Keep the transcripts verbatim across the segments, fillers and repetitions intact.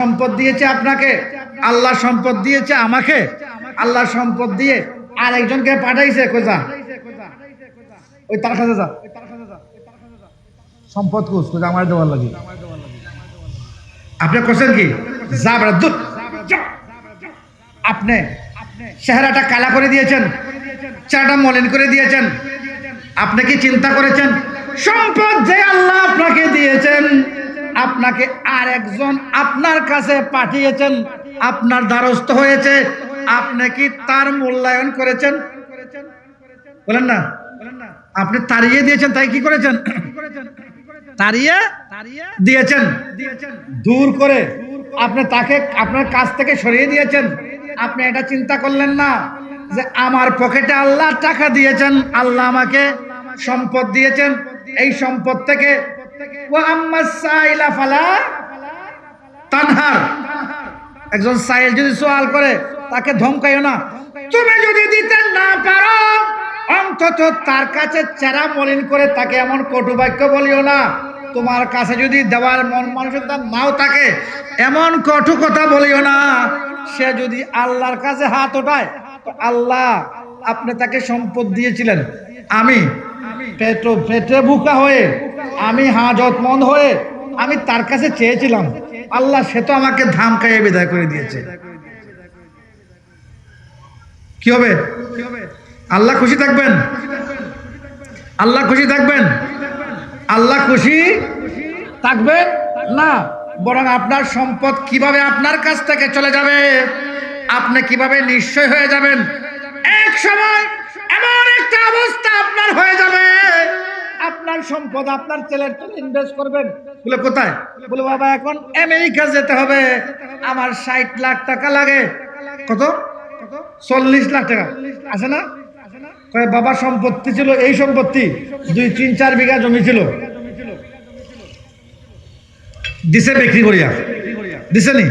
সম্পদ দিয়েছে আপনাকে, আল্লাহ সম্পদ দিয়েছে আমাকে, আল্লাহ সম্পদ দিয়ে আর একজনকে পাঠাইছে, কই যা, ওই তার কাছে যা। সম্পদ খুঁজ, কই যা, আমার দেওয়ার লাগি। আপনি করছেন কি? যা বেটা, দূর, যা। আপনি চেহারাটা কালা করে দিয়েছেন, চেহারাটা মলিন করে দিয়েছেন। আপনি কি চিন্তা করেছেন, সম্পদ যে আল্লাহ আপনাকে দিয়েছেন, আপনাকে আর একজন আপনার কাছে পাঠিয়েছেন, আপনার দ্বারস্থ হয়েছে, আপনি কি তার মূল্যায়ন করেছেন? বলেন না। আপনি তাড়িয়ে দিয়েছেন, তাই কি করেছেন? তাড়িয়ে দিয়েছেন, দূর করে আপনি তাকে আপনার কাছ থেকে সরিয়ে দিয়েছেন। আপনি এটা চিন্তা করলেন না যে আমার পকেটে আল্লাহ টাকা দিয়েছেন, আল্লাহ আমাকে সম্পদ দিয়েছেন, এই সম্পদ থেকে, "ওয়া আম্মাস সাইলা ফালা তানহার।" একজন সাইল যদি সওয়াল করে, তাকে ধমকাইও না। তুমি যদি দিতে না পারো, অন্তত তার কাছে চেহারা মলিন করে তাকে এমন কটু বাক্য বলিও না। তোমার কাছে যদি দেওয়ার মন মানসিকতা নাও থাকে, এমন কটু কথা বলিও না। সে যদি আল্লাহর কাছে হাত ওঠায়, তো আল্লাহ, আপনি তাকে সম্পদ দিয়েছিলেন, আমি পেটো পেটে ভুকা হয়ে, আমি হাজতমন্দ হয়ে, আমি তার কাছে চেয়েছিলাম, আল্লাহ সে তো আমাকে ধমকাইয়ে বিদায় করে দিয়েছে। কি হবে? আল্লাহ খুশি থাকবেন? আল্লাহ খুশি থাকবেন? আল্লাহ খুশি থাকবেন না, বরং আপনার সম্পদ কিভাবে আপনার কাছ থেকে চলে যাবে, আপনি কিভাবে নিঃস্ব হয়ে যাবেন, এক সময় এমন একটা অবস্থা আপনার হয়ে যাবে, আপনার সম্পদ আপনার ছেলের জন্য ইনভেস্ট করবেন। বলে, "কোথায়?" বলে, "বাবা, এখন আমেরিকা যেতে হবে, আমার ষাট লাখ টাকা লাগে।" কত? চল্লিশ লাখ টাকা। আছে না? কয়, "বাবার সম্পত্তি ছিল, এই সম্পত্তি, দুই, তিন, চার বিঘা জমি ছিল, দিছে বিক্রি করিয়া।" দিছে নি?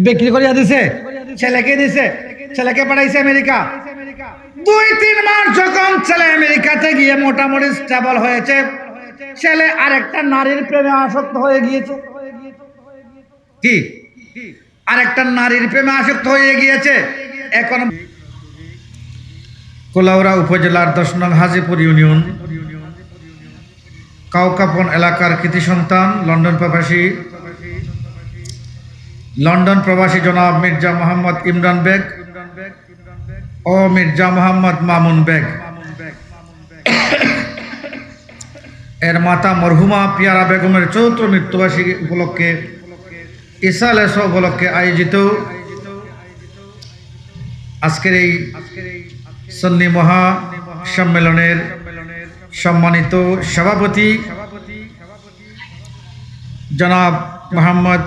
বিক্রি করিয়া দিছে, ছেলেকে দিছে, ছেলেকে পাঠাইছে আমেরিকা। দুই তিন মাস যখন ছেলে আমেরিকাতে গিয়ে মোটামুটি স্টেবল হয়েছে, ছেলে আরেকটা নারীর প্রেমে আসক্ত হয়ে গিয়েছে। কি? আরেকটা নারীর প্রেমে আসক্ত হয়ে গিয়েছে। এখন কুলাউড়া উপজেলার দশ নং হাজিপুর ইউনিয়ন কাউকাপন এলাকার কৃতি সন্তান, লন্ডন প্রবাসী, লন্ডন প্রবাসী জনাব মির্জা মোহাম্মদ ইমরান বেগ ও মির্জা মোহাম্মদ মামুন বেগ, এর মাতা মরহুমা পিয়ারা বেগমের চতুর্থ মৃত্যুবার্ষিকী উপলক্ষে, ইসালে সব উপলক্ষে আয়োজিত আজকের এই সুন্নি মহা সম্মেলনের সম্মানিত সভাপতি জনাব মোহাম্মদ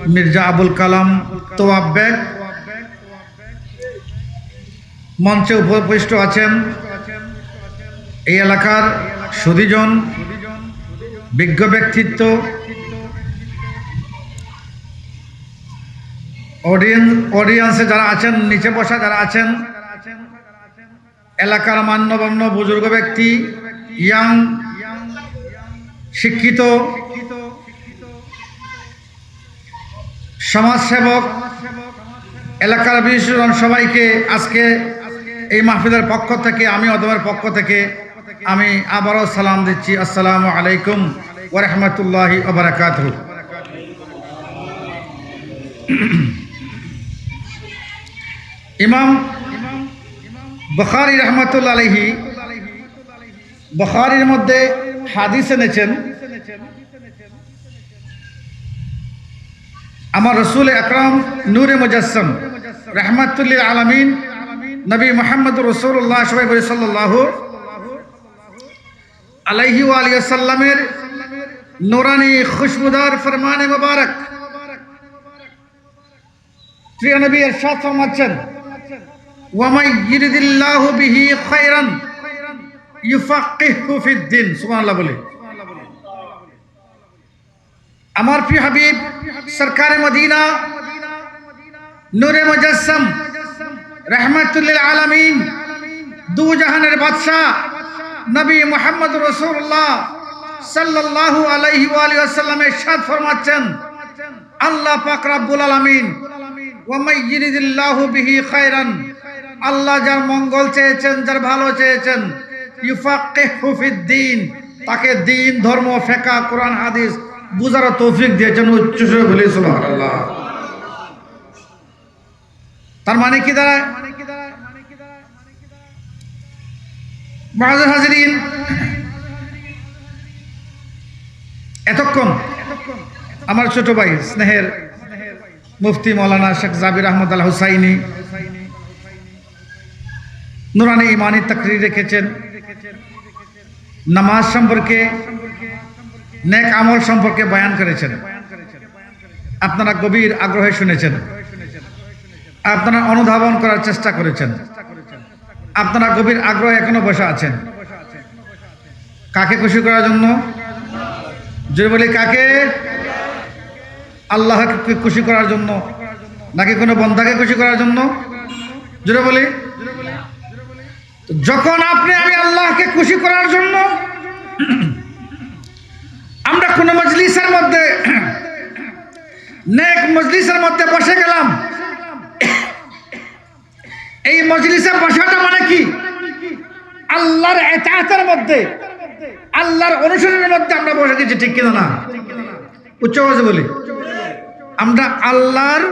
মির্জা আবুল কালাম তোয়াব বেগ, মঞ্চে উপবিষ্ট আছেন এই এলাকার সুধীজন, বিজ্ঞ ব্যক্তিত্ব, অডিয়েন্স, অডিয়েন্সে যারা আছেন, নিচে বসা যারা আছেন, এলাকার মান্যগণ্য বুজুর্গ ব্যক্তি, ইয়াং, শিক্ষিত, সমাজসেবক, এলাকার বিশিষ্টজন, সবাইকে আজকে এই মাহফিলের পক্ষ থেকে, আমি অদমের পক্ষ থেকে আমি আবারও সালাম দিচ্ছি, আসসালামু আলাইকুম ওয়া রাহমাতুল্লাহি ওয়া বারাকাতুহু। ইমাম বুখারী রহমাতুল্লাহ আলাইহি, বুখারীর মধ্যে হাদিস এনেছেন, আমার রসুল আকরাম নূরে মুজাসসাম রাহমাতুল্লিল আলামিন নবী মুহাম্মদুর রাসূলুল্লাহ, সবাই বলি সাল্লাল্লাহু আলাইহি ওয়া আলিহি ওয়াসাল্লামের নুরানি খুশবুদার ফরমানে মোবারক। প্রিয় নবী ইরশাদ ফরমাচ্ছেন, "ওয়া মান ইউরিদিল্লাহু বিহি খায়রান ইউফাক্কিহহু ফিদ্দীন।" সুবহানাল্লাহ বলে। আমার প্রিয় হাবিব সরকারে মদিনা, নূরে মুজাসসাম, রাহমাতুল্লিল আলামিন, দু জাহানের বাদশা নবী মুহাম্মদ রাসূলুল্লাহ সাল্লাল্লাহু আলাইহি ওয়া আলিহি ওয়াসাল্লাম ইরশাদ ফরমাচ্ছেন, আল্লাহ পাক রাব্বুল আলামিন, "ওয়া মাই ইউরিদিল্লাহু বিহি খায়রান", আল্লাহ যার মঙ্গল চেয়েছেন, যার ভালো চেয়েছেন, "ইউফাক্কিহু ফিদ্দিন", তাকে দ্বীন, ধর্ম, ফিকহ, কোরআন, হাদিস বুঝার তৌফিক দিয়েছেন। উচ্চ স্বরে বলি সুবহানাল্লাহ। তার মানে কি দাঁড়ায়? মুআজ্জাজ হাজিরিন, এতক্ষণ আমার ছোট ভাই, স্নেহের মুফতি মাওলানা শেখ জাবির আহমদ আল হুসাইনি নুরানি ইমানি তাকরির রেখেছেন, নামাজ সম্পর্কে, নেক আমল সম্পর্কে বয়ান করেছেন। আপনারা গভীর আগ্রহে শুনেছেন, আপনারা অনুধাবন করার চেষ্টা করেছেন, আপনারা গভীর আগ্রহে এখনো বসে আছেন। কাকে খুশি করার জন্য? জোরে বলি, কাকে? আল্লাহকে খুশি করার জন্য নাকি কোনো বন্দাকে খুশি করার জন্য? জোরে বলি। তো যখন আপনি আমি আল্লাহকে খুশি করার জন্য আমরা কোনো মজলিসের মধ্যে, নেক মজলিসের মধ্যে বসে গেলাম, এই মজলিসে বসাটা মানে কি? আল্লাহর ইতাআতের মধ্যে, আল্লাহর অনুসরণের মধ্যে আমরা বসে গেছি, ঠিক কিনা না? উচ্চ আওয়াজে বলি, আমরা আল্লাহর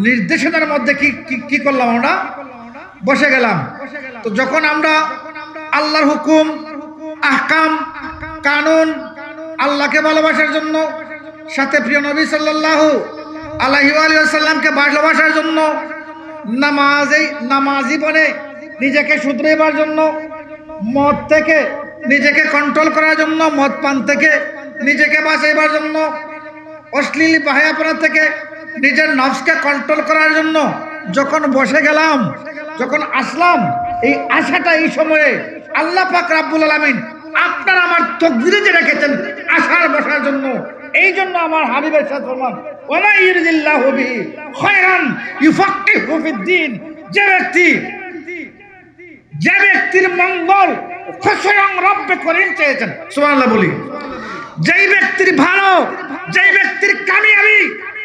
নির্দেশনার মধ্যে কি, কি, কি করলাম? আমরা বসে গেলাম। তো যখন আমরা আল্লাহর হুকুম, আহকাম, কানুন, আল্লাহকে ভালোবাসার জন্য, সাথে প্রিয় নবী সাল্লাল্লাহু আলাইহি ওয়া আলিহি ওয়াসাল্লামকে ভালোবাসার জন্য, নামাজে, নামাজি বনে নিজেকে শুধরাইবার জন্য, মদ থেকে নিজেকে কন্ট্রোল করার জন্য, মদ পান থেকে নিজেকে বাঁচাইবার জন্য, অশ্লীল বাহায়াপনা থেকে নিজের নফসকে কন্ট্রোল করার জন্য যখন বসে গেলাম, যখন আসলাম, এই আসাটা, এই সময়ে আল্লাহ পাক রাব্বুল আলামিন আপনার আমার তকদিরে যে রেখেছেন আসার বসার জন্য, এই জন্য আমার হাবিবের সাথে ফরমান, "ওয়া মাই ইউরিদিল্লাহু বিহি খায়রান ইউফাক্কিহু ফিদ্দিন", যে ব্যক্তি, যে ব্যক্তির মঙ্গল স্বয়ং রব্বে করিম চেয়েছেন, সুবহানাল্লাহ বলি, যেই ব্যক্তির ভালো, যেই ব্যক্তির কামিয়াবি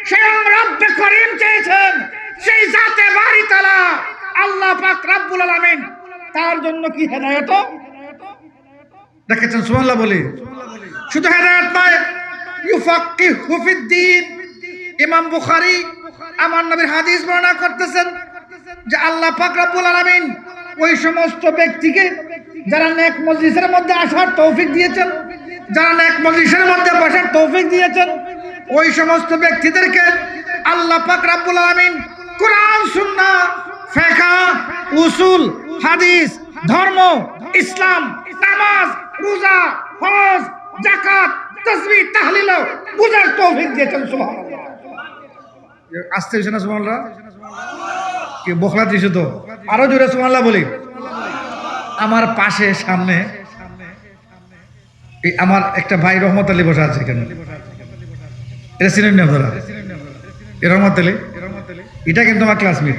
স্বয়ং রব্বে করিম চেয়েছেন, সেই জাতে বারি তাআলা আল্লাহ পাক রাব্বুল আলামিন তার জন্য কি হেদায়েত রেখেছেন, সুবহানাল্লাহ বলি। শুধু হেদায়েত নয়, ইউফাক্কিহু ফিদ্দিন। ইমাম বুখারী আমার নবীর হাদিস বর্ণনা করতেছেন যে আল্লাহ পাক রাব্বুল আলামিন ওই সমস্ত ব্যক্তিকে যারা নেক মজলিসের মধ্যে আসার তৌফিক দিয়েছেন, যারা নেক মজলিসের মধ্যে বসার তৌফিক দিয়েছেন, ওই সমস্ত ব্যক্তিদেরকে আল্লাহ পাক রাব্বুল আলামিন কোরআন, সুন্নাহ, ফিকহ, উসুল, হাদিস, ধর্ম, ইসলাম, নামাজ, রোজা, হজ, যাকাত, তাসবিহ, তাহলিল বুঝার তৌফিক দিয়েছেন। সুবহানাল্লাহ। আস্তে হইছে না সুবহানাল্লাহ? কি বখলা দিছে তো? আরো জোরে সুবহানাল্লাহ বলি। আমার পাশে, সামনে এই আমার একটা ভাই রহমত আলী বসা আছে এখানে। এটা চিনেন না আপনারা? এ রহমত আলী, এটা কিন্তু আমার ক্লাসমেট।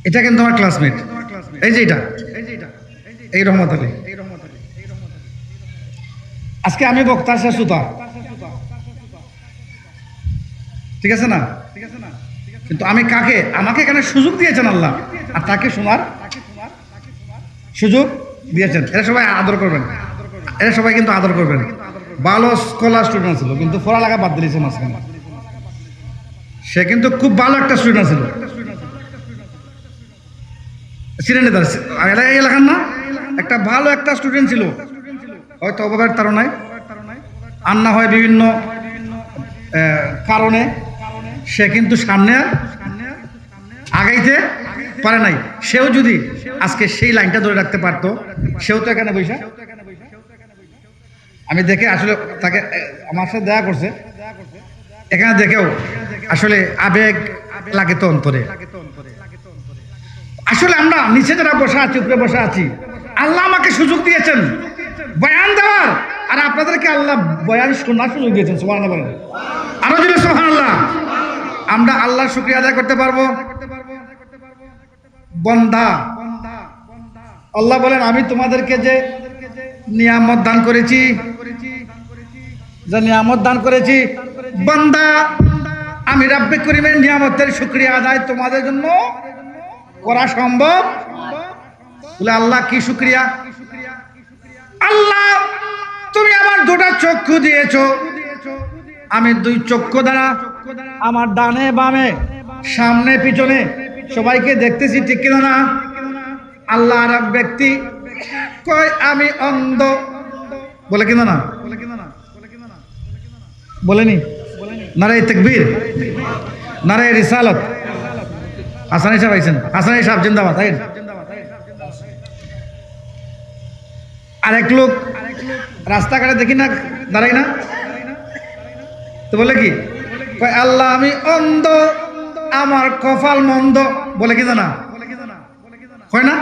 এটা কিন্তু আমার ক্লাসমেট। এই যে এটা, এই রহমত আলী। আজকে আমি বক্তা, সে শ্রোতা, ঠিক আছে না? কিন্তু আমি কাকে, আমাকে এখানে সুযোগ দিয়েছেন আল্লাহ, আর তাকে শোনার সুযোগ দিয়েছেন। এরা সবাই আদর করবেন, এরা সবাই কিন্তু আদর করবেন। ভালো স্কলার স্টুডেন্ট ছিল, কিন্তু পড়ালেখা বাদ দিয়েছে মাঝখানে। সে কিন্তু খুব ভালো একটা স্টুডেন্ট ছিল। চিনেন না তার? এলা-, এই এলাকার না? একটা ভালো একটা স্টুডেন্ট ছিল, হয়তো অভাবের তাড়নায়, আর না হয় বিভিন্ন, আহ, কারণে সে কিন্তু সামনে আর আগাইতে পারে নাই। সেও যদি আজকে সেই লাইনটা ধরে রাখতে পারতো, সেও তো এখানে বসে আমি দেখে আসলে তাকে, এ, আমার সাথে দেখা করছে, এখানে দেখেও আসলে আবেগ লাগে তো অন্তরে। আসলে আমরা নিচে যারা বসে আছি, উপরে বসে আছি, আল্লাহ আমাকে সুযোগ দিয়েছেন বয়ান দেওয়ার, আর আপনাদেরকে আল্লাহ বয়ান শোনার সুযোগ দিয়েছেন। সুবহানাল্লাহ বলেন, আরো জোরে সুবহানাল্লাহ। আমরা আল্লাহর শুকরিয়া আদায় করতে পারবো? বন্দা, আল্লাহ বলেন, আমি তোমাদেরকে যে নিয়ামত দান করেছি, যে নিয়ামত দান করেছি, বান্দা, আমি রাব্বে করিমের নিয়ামতের শুকরিয়া আদায় তোমাদের জন্য করা সম্ভব? বলে, আল্লাহ, কি শুকরিয়া? আল্লাহ, তুমি আমার দুটা চক্ষু দিয়েছো, আমি দুই চক্ষু দ্বারা আমার ডানে বামে সামনে পিছনে সবাইকে দেখতেছি, ঠিক কিনা না? আল্লাহ, আর এক ব্যক্তি কয়, আমি অন্ধ, বলে কিনা না? বলেনি? নারায়ে তাকবীর, নারায়ে রিসালত। হাসানি সাহেব আইছেন, হাসানি সাহেব জিন্দাবাদ, আইন। আরেক লোক রাস্তাঘাটে দেখি না, দাঁড়াই না, তো বলে কি? কয়, আল্লাহ, আমি অন্ধ, আমার কপাল মন্দ, বলে কি না? হয় না?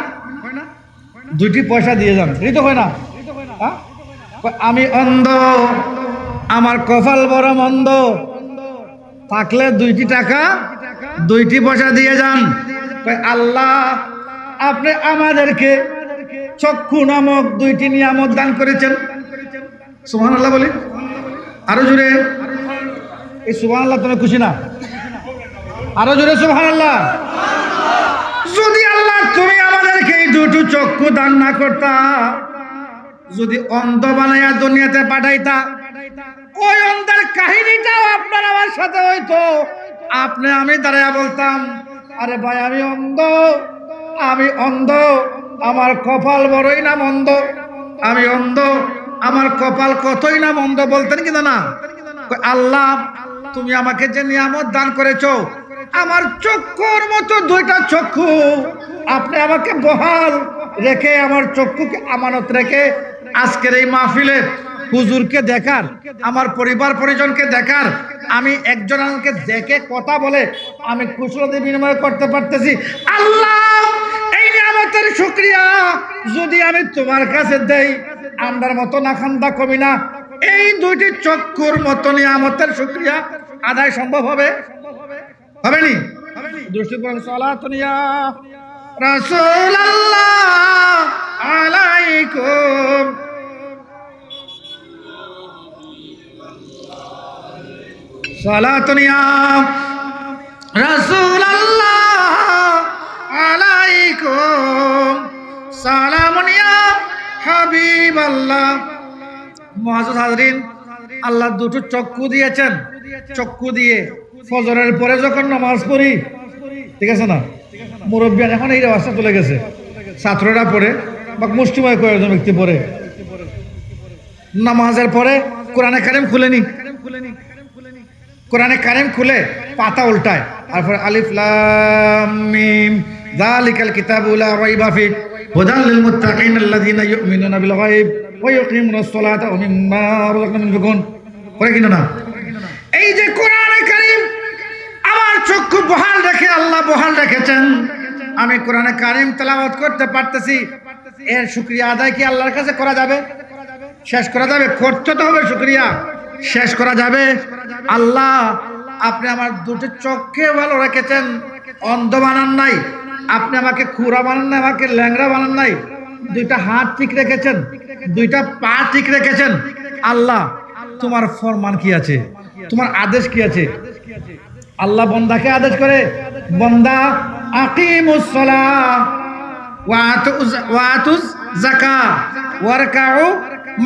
দুইটি পয়সা দিয়ে যান, এই তো হয় না? হ্যাঁ? কয়, আমি অন্ধ, আমার কপাল বড় মন্দ, থাকলে দুইটি টাকা, দুইটি পয়সা দিয়ে যান। কয়, আল্লাহ, আপনি আমাদেরকে চক্ষু নামক দুইটি নিয়ামত দান করেছেন। সুবহানাল্লাহ বলি, আরো জোরে। এই সুবহানাল্লাহ তুমি খুশি না? আরো জোরে সুবহানাল্লাহ। যদি আল্লাহ তুমি আমাদেরকে এই দুটো চক্ষু দান না করতা, যদি অন্ধ বানাইয়া দুনিয়াতে পাঠাইতা, ওই অন্ধের কাহিনীটাও আপনার আমার সাথে হইতো। আপনি আমি দাঁড়াইয়া বলতাম, আরে ভাই, আমি অন্ধ, আমি অন্ধ, আমার কপাল বড়ই না মন্দ, আমি অন্ধ, আমার কপাল কতই না মন্দ, বলতেন কিন্তু না? কয়, আল্লাহ, তুমি আমাকে যে নিয়ামত দান করেছো, আমার চক্ষুর মতো দুইটা চক্ষু, আপনি আমাকে বহাল রেখে, আমার চক্ষুকে আমানত রেখে, আজকের এই মাহফিলে হুজুরকে দেখার, আমার পরিবার পরিজনকে দেখার, আমি একজন আরেকজনকে দেখে কথা বলে আমি কুশলাদি বিনিময় করতে পারতেছি। আল্লাহ, এই নিয়ামতের শুকরিয়া যদি আমি তোমার কাছে দেই, আমরার মতো না খান্দা কমি না, এই দুইটি চক্ষুর মতো নিয়ামতের শুকরিয়া আদায় সম্ভব হবে? হবে নি? দৃষ্টি পড়েন, সালাতুন ইয়া রাসূলুল্লাহ আলাইকুম, সালাতুন ইয়া রাসূলুল্লাহ আলাইকুম, সালামুন ইয়া হাবিবাল্লাহ। মুআজ্জাজ হাজিরিন, আল্লাহ দুটো চক্ষু দিয়েছেন, চক্ষু দিয়ে ফজরের পরে যখন নামাজ পড়ি, ঠিক আছে না, মুরব্বিয়ান এখন এই রেওয়াজটা চলে গেছে, ছাত্ররা পড়ে বা মুষ্টিমেয় কয়েকজন ব্যক্তি পড়ে, নামাজের পরে কোরআনে কারিম খুলেনি, কোরআনে কারিম খুলে পাতা উল্টায়, তারপরে আলিফ লাম মিম, যালিকাল কিতাবু লা রাইবা ফি, হুদাল লিল মুত্তাকিন আল্লাযীনা ইউমিনুনা বিল গায়ব ওয়া ইউকিমুনাস সালাতা ওয়া মিম্মা রাযাকনাহুম ইউনফিকুন। করে কিন্তু না? এই যে কোরআনে কারিম, আমার চক্ষু বহাল রেখে আল্লাহ বহাল রেখেছেন, আমি কোরআনে কারিম তেলাওয়াত করতে পারতেছি, এর শুকরিয়া আদায় কি আল্লাহর কাছে করা যাবে? শেষ করা যাবে? করতে তো হবে শুকরিয়া। শেষ করা যাবে? আল্লাহ, আপনি আমার দুটো চোখকে ভালো রেখেছেন, অন্ধ বানান নাই। আপনি আমাকে খুরা বানান নাই, আমাকে ল্যাংড়া বানান নাই। দুইটা হাত ঠিক রেখেছেন, দুইটা পা ঠিক রেখেছেন। আল্লাহ, তোমার ফরমান কি আছে? তোমার আদেশ কি আছে? আল্লাহ বন্দাকে আদেশ করে, বন্দা, আকিমুস সালাহ ওয়া আতুজ, ওয়া আতুজ যাকাহ ওয়ারকাউ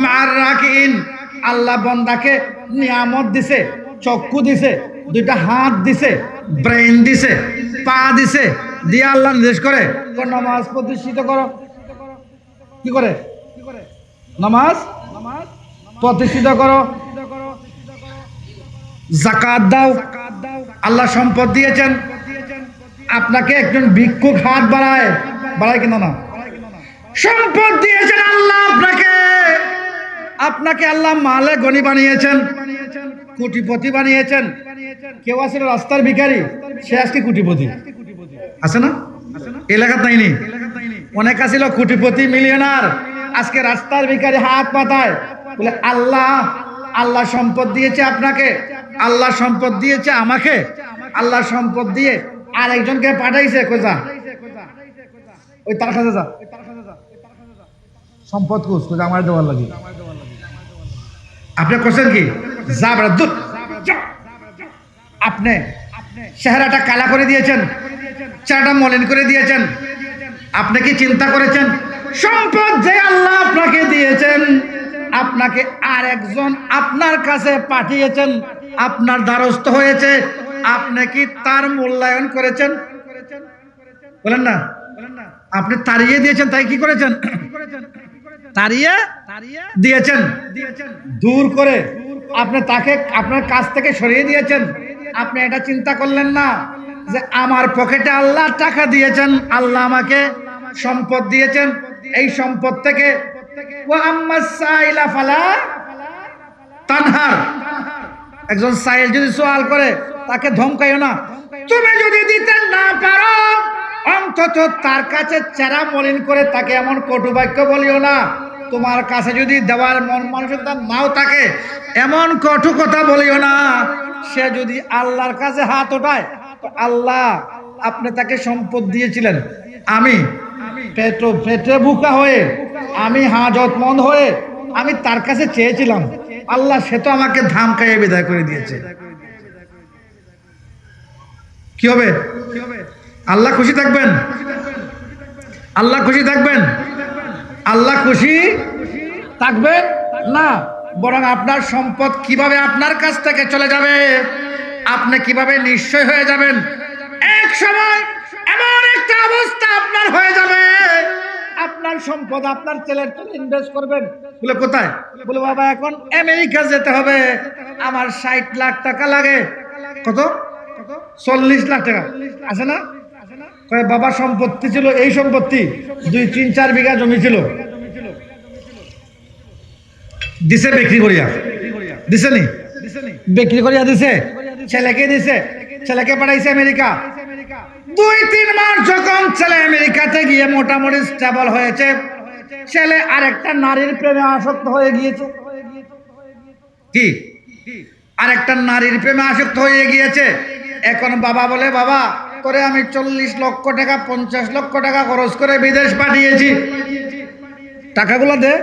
মা'আর রাকিইন। আল্লাহ বন্দাকে নিয়ামত দিছে, চক্ষু দিছে, দুইটা হাত দিছে, ব্রেইন দিছে, পা দিছে, দিয়ে আল্লাহ নির্দেশ করে, "ও নামাজ প্রতিষ্ঠিত করো।" কি করে? নামাজ প্রতিষ্ঠিত করো, যাকাত দাও। আল্লাহ সম্পদ দিয়েছেন, আপনাকে একজন ভিক্ষুক হাত বাড়ায়, বাড়ায় কিনা না? সম্পদ দিয়েছেন আল্লাহ আপনাকে, আপনাকে আল্লাহ মালে গনি বানিয়েছেন, কোটিপতি বানিয়েছেন। কেউ আছিল রাস্তার ভিখারি, সে আজকে কোটিপতি, আছে না? এলাকাত নাইনি? অনেক আছিল কোটিপতি, মিলিয়নার, আজকে রাস্তার ভিখারি হাত পাতায়। বলে, আল্লাহ, আল্লাহ সম্পদ দিয়েছে আপনাকে, আল্লাহ সম্পদ দিয়েছে আমাকে, আল্লাহ সম্পদ দিয়ে আরেকজনকে পাঠাইছে। কই যা, ওই তার কাছে যা। সম্পদ কুছ, কুছ আমার দেওয়ার লাগি। আপনি করছেন কি? যা বেটা, দূর, যা। আপনি চেহারাটা কালা করে দিয়েছেন, চেহারাটা মলিন করে দিয়েছেন। আপনি কি চিন্তা করেছেন, সম্পদ যে আল্লাহ আপনাকে দিয়েছেন, আপনাকে আর একজন আপনার কাছে পাঠিয়েছেন, আপনার দ্বারস্থ হয়েছে, আপনি কি তার মূল্যায়ন করেছেন? বলেন না। আপনি তাড়িয়ে দিয়েছেন, তাই কি করেছেন? তাড়িয়ে দিয়েছেন, দূর করে আপনি তাকে আপনার কাছ থেকে সরিয়ে দিয়েছেন। আপনি এটা চিন্তা করলেন না যে আমার পকেটে আল্লাহ টাকা দিয়েছেন, আল্লাহ আমাকে সম্পদ দিয়েছেন, এই সম্পদ থেকে, "ওয়া আম্মাস সাইলা ফালা তানহার।" একজন সাইল যদি সওয়াল করে, তাকে ধমকাইও না। তুমি যদি দিতে না পারো, অন্তত তার কাছে চেহারা মলিন করে তাকে এমন কটু বাক্য বলিও না। তোমার কাছে যদি দেওয়ার মন মানসিকতা নাও থাকে, এমন কটু কথা বলিও না। সে যদি আল্লাহর কাছে হাত ওঠায়, তো আল্লাহ আপনি তাকে সম্পদ দিয়েছিলেন, আমি পেটো পেটে ভুকা হয়ে, আমি হাজতমন্দ হয়ে আমি তার কাছে চেয়েছিলাম, আল্লাহ সে তো আমাকে ধমকাইয়ে বিদায় করে দিয়েছে। কি হবে? আল্লাহ খুশি থাকবেন? আল্লাহ খুশি থাকবেন? আল্লাহ খুশি থাকবেন না, বরং আপনার সম্পদ কিভাবে আপনার কাছ থেকে চলে যাবে, আপনি কিভাবে নিঃস্ব হয়ে যাবেন, এক সময় এমন একটা অবস্থা আপনার হয়ে যাবে, আপনার সম্পদ আপনার ছেলের জন্য ইনভেস্ট করবেন। বলে, "কোথায়?" বলে, "বাবা, এখন আমেরিকা যেতে হবে, আমার ষাট লাখ টাকা লাগে।" কত? চল্লিশ লাখ টাকা। আছে না? কয়, "বাবার সম্পত্তি ছিল, এই সম্পত্তি, দুই তিন চার বিঘা জমি ছিল।" দিছে বিক্রি করিয়া। দিছে নি? বিক্রি করিয়া দিছে। ছেলেকে দিছে। ছেলেকে পাঠাইছে আমেরিকা। দুই তিন মাস যখন ছেলে আমেরিকাতে গিয়ে মোটামুটি স্টেবল হয়েছে, ছেলে আরেকটা নারীর প্রেমে আসক্ত হয়ে গিয়েছে। কি? আরেকটা নারীর প্রেমে আসক্ত হয়ে গিয়েছে। এখন বাবা বলে, "বাবা, তোরে আমি চল্লিশ লক্ষ টাকা, পঞ্চাশ লক্ষ টাকা খরচ করে বিদেশ পাঠিয়েছি।" টাকাগুলো দে।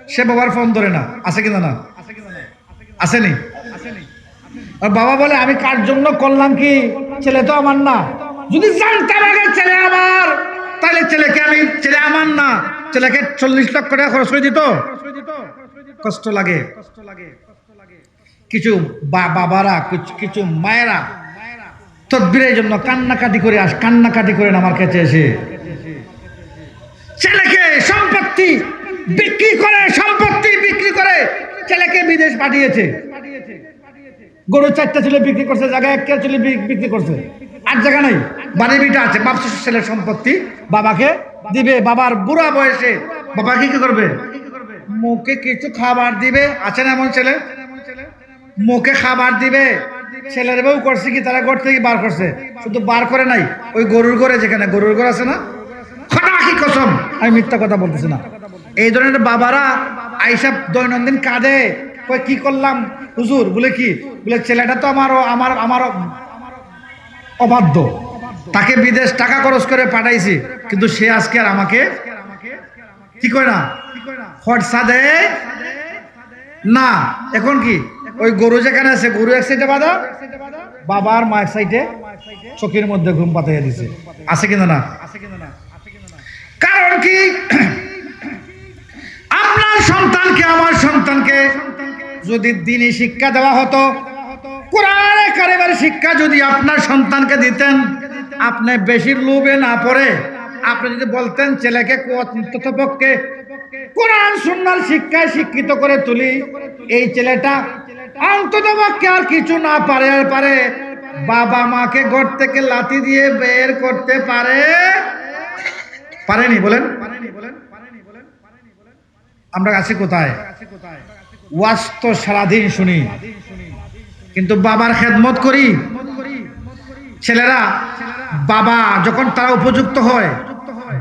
সে বাবার ফোন ধরে না, আছে কিনা না? আছে নি? আর বাবা বলে, "আমি কার জন্য করলাম কি? ছেলে তো আমার না। যদি জানতাম আগে ছেলে আমার, তাহলে ছেলেকে আমি, ছেলে আমার না, ছেলেকে চল্লিশ লক্ষ টাকা খরচ করে দিত।" কষ্ট লাগে। কিছু বা-, বাবারা, কিছু, কিছু মায়েরা তদবিরের জন্য কান্নাকাটি করে আস-, কান্নাকাটি করেন আমার কাছে এসে। ছেলেকে সম্পত্তি বিক্রি করে, সম্পত্তি বিক্রি করে ছেলেকে বিদেশ পাঠিয়েছে। গরু চারটা ছিল, বিক্রি করছে, জায়গা একটা ছিল, বি-, বিক্রি করছে, আর জায়গা নাই। বাড়ি ভিটা আছে, ভাবছে ছেলের সম্পত্তি বাবাকে দিবে। বাবার বুড়া বয়সে বাবাকে কি করবে? মুখে কিছু খাবার দিবে। আছে না এমন ছেলে? মুখে খাবার দিবে। ছেলের বউ করছে কি, তারা ঘর থেকে বার করছে, শুধু বার করে নাই, ওই গরুর ঘরে, যেখানে গরুর ঘর আছে না, খোদা কি কসম, আমি মিথ্যা কথা বলতেছি না। এই ধরনের বাবারা আইসা দৈনন্দিন কাঁদে, কয়, "কি করলাম হুজুর?" বলে, "কি?" বলে, "ছেলেটা তো আমার, আমার, আমার অবাধ্য, তাকে বিদেশ টাকা খরচ করে পাঠাইছি, কিন্তু সে আজকে আর আমাকে কি কয় না, খরচা দেয় না।" এখন কি, ওই গরু যেখানে আছে, গরু এক সাইডে বাঁধা, বাবা আর মা এক সাইডে চকির মধ্যে ঘুম পাতাইয়া দিছে। আছে কিনা না? কারণ কি? আপনার সন্তানকে, আমার সন্তানকে যদি দ্বীনি শিক্ষা দেওয়া হতো, কোরআনে কারিমের শিক্ষা যদি আপনার সন্তানকে দিতেন, আপনি বেশির লোভে না পড়ে আপনি যদি বলতেন, ছেলেকে কো-, অন্তত পক্ষে কোরআন সুন্নাহর শিক্ষায় শিক্ষিত করে তুলি, এই ছেলেটা অন্তত পক্ষে আর কিছু না পারে, আর পারে, বাবা মাকে ঘর থেকে লাথি দিয়ে বের করতে পারে, পারেনি? বলেন। আমরা আছি কোথায়? ওয়াজ তো সারাদিন শুনি, কিন্তু বাবার খেদমত করি? ছেলেরা, বাবা যখন তারা উপযুক্ত হয়,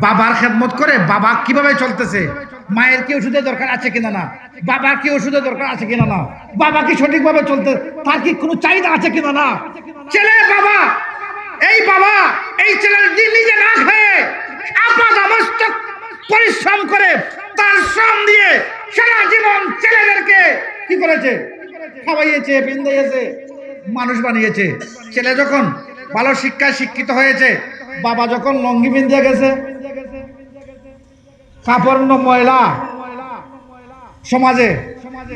বাবার খেদমত করে, বাবা কিভাবে চলতেছে, মায়ের কি ওষুধের দরকার আছে কিনা না, বাবার কি ওষুধের দরকার আছে কিনা না, বাবা কি সঠিকভাবে চলতে, তার কি কোনো চাহিদা আছে কিনা না। ছেলে বাবা, এই বাবা, এই ছেলে নিজে না খেয়ে আপাদমস্তক পরিশ্রম করে তার শ্রম দিয়ে সারা জীবন ছেলেদেরকে কি করেছে? খাওয়াইয়েছে, পিন্দাইয়েছে, মানুষ বানিয়েছে। ছেলে যখন ভালো শিক্ষায় শিক্ষিত হয়েছে, বাবা যখন লুঙ্গি পিন্দিয়া গেছে, কাপড় ন-, ময়লা, সমাজে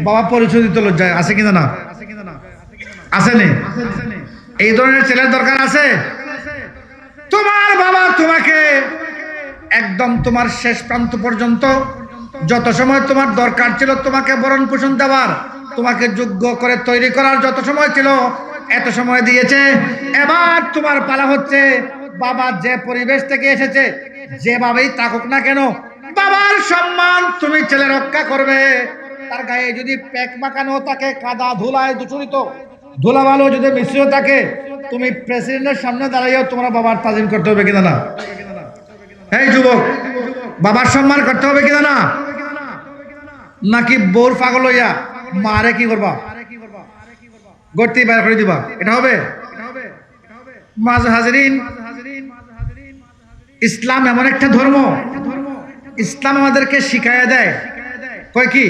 বাবা পরিচয় দিতে লজ্জায়, আছে কিনা না? আছে নি? এই ধরনের ছেলের দরকার আছে? তোমার বাবা তোমাকে একদম তোমার শেষ প্রান্ত পর্যন্ত, যত সময় তোমার দরকার ছিল তোমাকে ভরণ পোষণ দেওয়ার, তোমাকে যোগ্য করে তৈরি করার যত সময় ছিল, এত সময় দিয়েছে। এবার তোমার পালা হচ্ছে, বাবা যে পরিবেশ থেকে এসেছে, যেভাবেই থাকুক না কেন, বাবার সম্মান তুমি ছেলে রক্ষা করবে। তার গায়ে যদি প্যাক মাখানো থাকে, কাদা ধুলায় দূষিত, ধুলাবালু যদি মিশ্রিত থাকে, তুমি প্রেসিডেন্টের সামনে দাঁড়াইয়াও তোমার বাবার তাজিম করতে হবে কিনা না? এই যুবক, বাবার সম্মান করতে হবে কিনা না? নাকি বউর পাগল হইয়া মারে কি করবা? গর্তি বাইর করে দিবা? এটা হবে? মাজ হাজিরিন, ইসলাম এমন একটা ধর্ম, ইসলাম আমাদেরকে শিখাইয়া দেয়। কয় কি?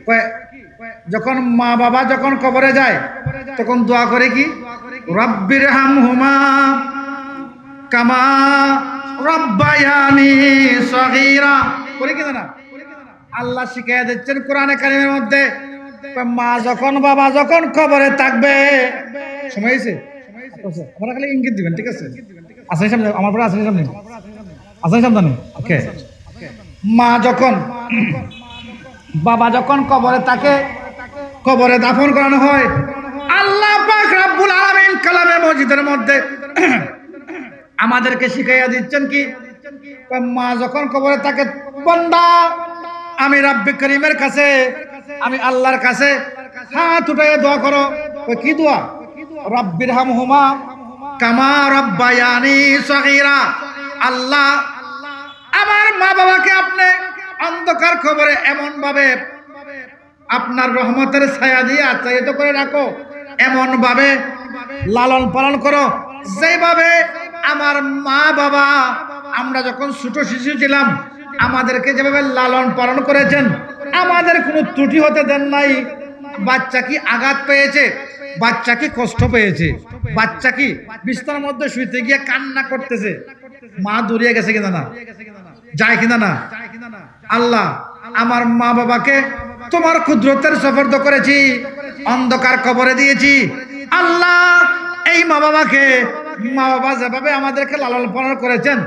কয়, যখন মা বাবা যখন কবরে যায়, তখন দোয়া করে কি? "রব্বির হামহুমা কামা রব্বায়ানি সগীরা।" করে কি না? আল্লাহ শিখাইয়া দিচ্ছেন কোরআনে কারিমের মধ্যে, মা যখন বাবা যখন কবরে থাকবে, সময় হয়েছে? আচ্ছা, আপনারা খালি ইঙ্গিত দিবেন, ঠিক আছে? আছেন সামনে, আমার পরে আছেন সামনে, আছেন সামনে। ওকে, মা যখন, বাবা যখন কবরে থাকে, কবরে দাফন করানো হয়, আল্লাহ পাক রাব্বুল আলামিন কালামে মজিদের মধ্যে আমাদেরকে শিখাইয়া দিচ্ছেন কি? মা যখন কবরে থাকে, বান্দা, আমি রাব্বে করিমের কাছে, আমি আল্লাহর কাছে হাত উঠাইয়া দোয়া করো। ওই কি দোয়া? "রব্বির হামহুমা কামা রব্বায়ানি সগীরা।" আল্লাহ, আমার মা বাবাকে আপনি অন্ধকার কবরে এমন ভাবে আপনার রহমতের ছায়া দিয়ে আচ্ছাদিত করে রাখো, এমন ভাবে লালন পালন করো, যেভাবে আমার মা বাবা, আমরা যখন ছোট শিশু ছিলাম, আমাদেরকে যেভাবে লালন পালন করেছেন, আমাদের কোনো ত্রুটি হতে দেন নাই। বাচ্চা কি আঘাত পেয়েছে, বাচ্চা কি কষ্ট পেয়েছে, বাচ্চা কি বিছানার মধ্যে শুইতে গিয়ে কান্না করতেছে, মা দৌড়িয়ে গেছে কিনা না, যায় কিনা না? আল্লাহ, আমার মা বাবাকে তোমার কুদরতের সুপুর্দ করেছি, অন্ধকার কবরে দিয়েছি। আল্লাহ, এই মা বাবাকে, মা বাবা যেভাবে আমাদেরকে লালন পালন করেছেন,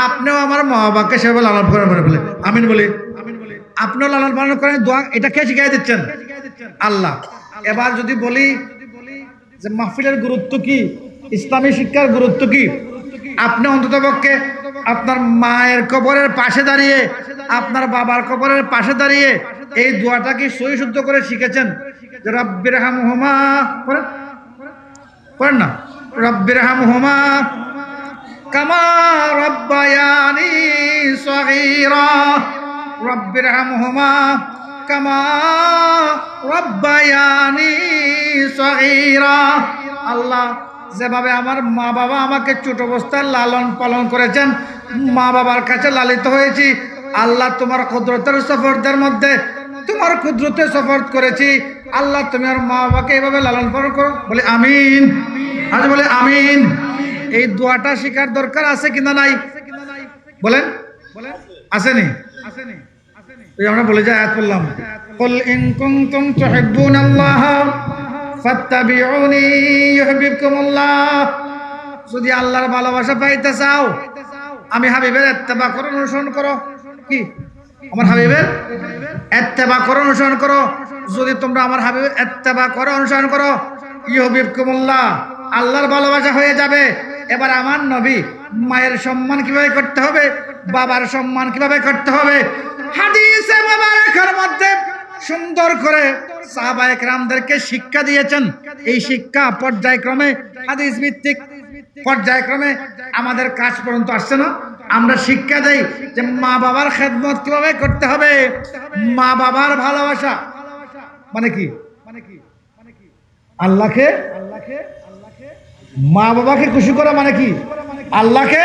আপনিও আমার মা বাবাকে সেভাবে লালন পালন করে ফেলে। আমিন বলি। আপনিও লালন পালন করেন, দোয়া, এটা কে শিখিয়ে দিচ্ছেন? আল্লাহ। এবার যদি বলি যে মাহফিলের গুরুত্ব কি, ইসলামী শিক্ষার গুরুত্ব কি, আপনি অন্ততপক্ষে আপনার মায়ের কবরের পাশে দাঁড়িয়ে, আপনার বাবার কবরের পাশে দাঁড়িয়ে এই দোয়াটা কি সহি শুদ্ধ করে শিখেছেন? যে রব্বির হামহুমা, পড়েন, পড়েন না, রব্বির হামহুমা কামা রব্বায়ানি সগীরা, রব্বির হামহুমা কামা রব্বায়ানি সগীরা। আল্লাহ, যেভাবে আমার মা বাবা আমাকে ছোট অবস্থায় লালন পালন করেছেন, মা বাবার কাছে লালিত হয়েছি, আল্লাহ, তোমার কুদরতের সুপুর্দের মধ্যে, তোমার কুদরতে সুপুর্দ করেছি। আল্লাহ, তুমি আমার মা বাবাকে এইভাবে লালন পালন করো। বলে, "আমিন।" আজ বলে, "আমিন।" এই দোয়াটা শিখার দরকার আছে কিনা নাই? বলেন, আছে নি? এই আমরা বলে যে আয়াত পড়লাম, "কুল ইন কুনতুম তুহিব্বুনাল্লাহ ফাত্তাবিউনি ইউহিব্বুকুমুল্লাহ।" যদি আল্লাহর ভালোবাসা পাইতে চাও, আমি হাবিবের ইত্তেবা করো, অনুসরণ করো। কি? আমার হাবিবের ইত্তেবা করো, অনুসরণ করো। যদি তোমরা আমার হাবিবের ইত্তেবা করো, অনুসরণ করো, ইউহিব্বুকুমুল্লাহ, আল্লাহর ভালোবাসা হয়ে যাবে। এবার আমার নবী, মায়ের সম্মান কিভাবে করতে হবে, বাবার সম্মান কিভাবে করতে হবে, হাদিসে মোবারকের মধ্যে সুন্দর করে সাহাবায়ে কেরামদেরকে শিক্ষা দিয়েছেন। এই শিক্ষা পর্যায়ক্রমে, হাদিস ভিত্তিক পর্যায়ক্রমে আমাদের কাছ পর্যন্ত আসছে না? আমরা শিক্ষা দেই যে মা বাবার খেদমত কিভাবে করতে হবে, মা বাবার ভালোবাসা মানে কি? আল্লাহকে, মা বাবাকে খুশি করা মানে কি? আল্লাহকে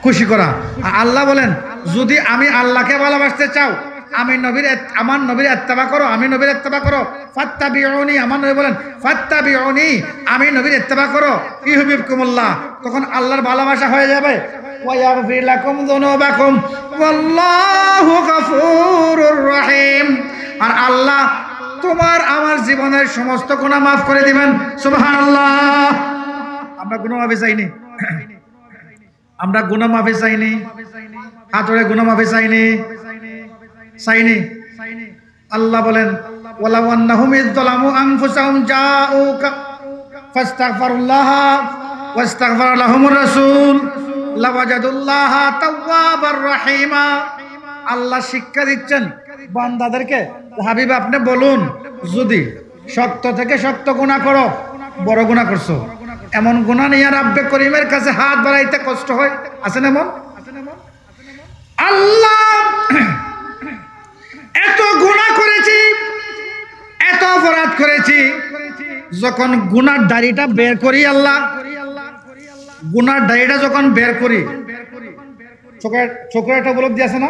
খুশি করা। আর আল্লাহ বলেন, যদি আমি আল্লাহকে ভালোবাসতে চাও, আমি নবীর এত-, আমার নবীর ইত্তেবা করো, আমি নবীর ইত্তেবা করো। ফাত্তাবিউনি, আমার নবী বলেন, ফাত্তাবিউনি, আমি নবীর ইত্তেবা করো। ইউহিব্বুকুমুল্লাহ, তখন আল্লাহর ভালোবাসা হয়ে যাবে। ওয়া ইয়াগফির লাকুম যুনুবাকুম ওয়াল্লাহু গাফুরুর রহিম। আর আল্লাহ তোমার আমার জীবনের সমস্ত গুনাহ মাফ করে দিবেন। সুবহানাল্লাহ। আমরা গুনাহ মাফি চাইনি? আমরা গুনাহ মাফি চাইনি? হাত উঠাই, গুনাহ মাফি চাইনি? চাইনি? আল্লাহ বলেন, "ওয়ালাউ আন্নাহুম ইয যালামু আনফুসাহুম জাউকা ফাস্তাগফিরুল্লাহা ওয়াস্তাগফারা লাহুমুর রাসূল লাওয়াজাদুল্লাহা তাওয়াবার রাহিমা।" আল্লাহ শিক্ষা দিচ্ছেন বান্দাদেরকে, "হাবিব, আপনি বলুন, যদি শক্ত থেকে শক্ত গুনাহ করো, বড় গুনাহ করছো, এমন গুনাহ নিয়ে রাব্বে করিমের কাছে হাত বাড়াইতে কষ্ট হয়, আছে না এমন?" আল্লাহ, এত গুনাহ করেছি, এত অপরাধ করেছি, যখন গুনার ডায়েরিটা বের করি আল্লাহ, গুনার ডায়েরিটা যখন বের করি, চোখের, চোখের একটা উপলব্ধি আছে না,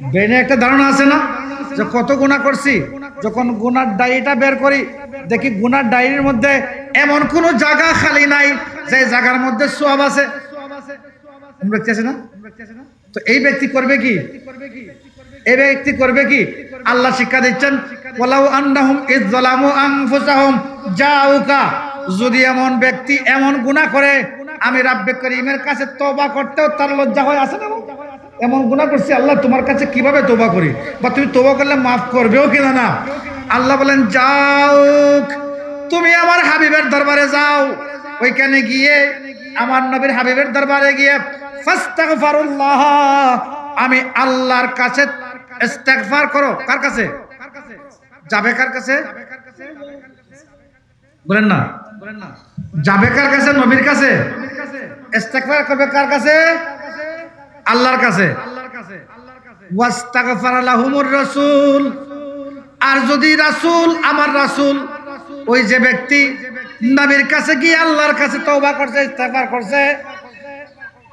ব্রেনে একটা ধারণা আছে না, যে কত গুনাহ করছি। যখন গুনার ডায়েরিটা বের করি, দেখি গুনার ডায়েরির মধ্যে এমন কোনো জায়গা খালি নাই যে জায়গার মধ্যে সওয়াব আছে। আমরা দেখতেছি না? তো এই ব্যক্তি করবে কি? এই ব্যক্তি করবে কি? আল্লাহ শিক্ষা দিচ্ছেন, "ওয়ালাউ আন্নাহুম ইয যালামু আনফুসাহুম জাউকা।" যদি এমন ব্যক্তি এমন গুনাহ করে, আমি রাব্বে করিমের কাছে তওবা করতেও তার লজ্জা হয়, আছে না? "এমন গুনাহ করছি, আল্লাহ, তোমার কাছে কিভাবে তওবা করি?" বা তুমি তওবা করলে মাফ করবেও কিনা না? আল্লাহ বলেন, "যাউক, তুমি আমার হাবিবের দরবারে যাও, ওইখানে গিয়ে, আমার নবীর হাবিবের দরবারে গিয়ে, ফাস্তাগফিরুল্লাহ, আমি আল্লাহর কাছে ইস্তেগফার করো।" কার কাছে যাবে? কার কাছে? বলেন না। যাবে কার কাছে? নবীর কাছে। ইস্তেগফার করবে কার কাছে? আল্লাহর কাছে। ওয়াস্তাগফারা লাহুমুর রাসূল। আর যদি রাসূল, আমার রাসূল, ওই যে ব্যক্তি নবীর কাছে গিয়ে আল্লাহর কাছে তওবা করছে, ইস্তেগফার করছে,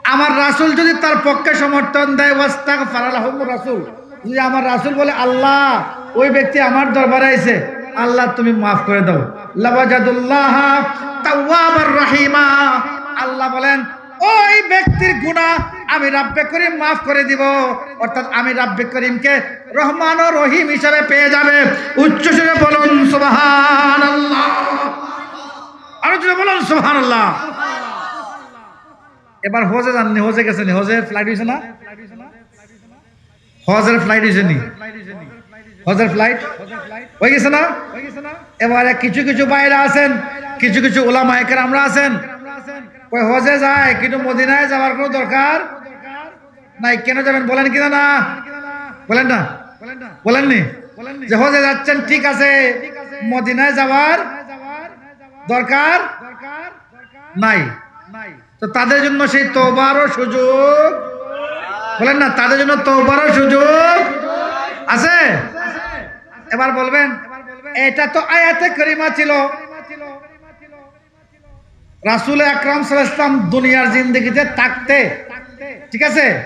আমার রাসূল যদি তার পক্ষে সমর্থন দেয়, ওয়াস্তাগফারা লাহুমুর রাসূল, যদি আমার রাসূল বলে, "আল্লাহ, ওই ব্যক্তি আমার দরবারে আইছে, আল্লাহ, তুমি মাফ করে দাও," লাওয়াজাদুল্লাহা তাওয়াবার রাহিমা। আল্লাহ বলেন, "ওই ব্যক্তির গুনাহ আমি রাব্বে করিম মাফ করে দিব।" অর্থাৎ আমি রাব্বে করিমকে রহমান ও রহিম হিসাবে পেয়ে যাবে। উচ্চ স্বরে বলুন, "সুবহানাল্লাহ।" আরো জোরে বলুন, "সুবহানাল্লাহ।" এবার হজে যাননি, হজে গেছেনি, হজের ফ্লাইট হইছে না? হজের ফ্লাইট হইছে নি? হজের ফ্লাইট হয়ে গেছে না? এবারে কিছু কিছু ভাইরা আছেন, কিছু কিছু উলামায়ে কেরামরা আছেন, কয়, "হজে যায়, কিন্তু মদিনায় যাওয়ার কোনো দরকার নাই।" কেন যাবেন বলেন কিনা না? বলেন না? বলেননি? যে হজে যাচ্ছেন, ঠিক আছে, মদিনায় যাওয়ার দরকার নাই। তো তাদের জন্য সেই তওবারও সুযোগ, বলেন না, তাদের জন্য তওবারও সুযোগ আছে। এবার বলবেন, এটা তো আয়াতে কারিমা ছিল, রাসূল আকরাম সাল্লাল্লাহু আলাইহি ওয়াসাল্লাম দুনিয়ার জিন্দেগিতে থাকতে, ঠিক আছে,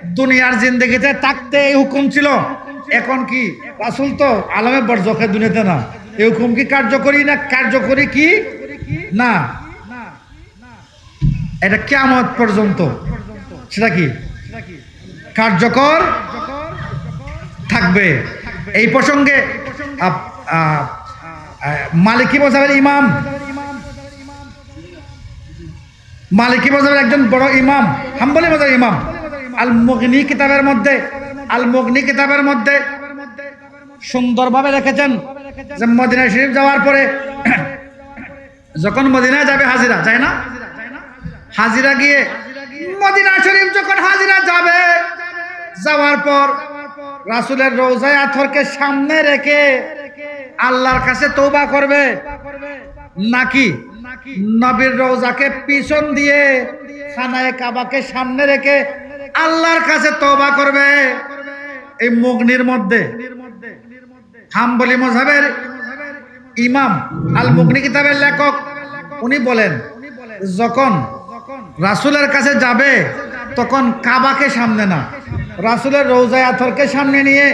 দুনিয়ার জিন্দেগিতে থাকতে এই হুকুম ছিল। এখন কি? রাসূল তো আলমে বরজখ, দুনিয়াতে না। এই হুকুম কি কার্যকরী না, কার্যকরী কি না? এটা কিয়ামত পর্যন্ত সেটা কি কার্যকর থাকবে। এই প্রসঙ্গে আপ-, আ, আ, মালিকি মযহাবের ইমাম, মালিকি মযহাবের একজন বড় ইমাম, হাম্বলি মযহাবের ইমাম, আল মুগনি কিতাবের মধ্যে, আল মুগনি কিতাবের মধ্যে সুন্দরভাবে লিখেছেন যে মদিনা শরীফ যাওয়ার পরে যখন মদিনায় যাবে হাজিরা, যায় না? হাজিরা গিয়ে মদিনা শরীফ যখন হাজিরা যাবে, যাওয়ার পর রাসূলের রওজায়ে আতহরকে সামনে রেখে আল্লাহর কাছে তওবা করবে, নাকি নবীর রওজাকে পিছন দিয়ে খানায়ে কাবাকে সামনে রেখে আল্লাহর কাছে তওবা করবে? এই মুগনির মধ্যে হাম্বলি মযহাবের ইমাম, আল মুগনি কিতাবের লেখক, উনি বলেন, যখন রাসূলের কাছে যাবে, তখন কাবাকে সামনে না, রাসুলের রওজায়ে আতহরকে সামনে নিয়ে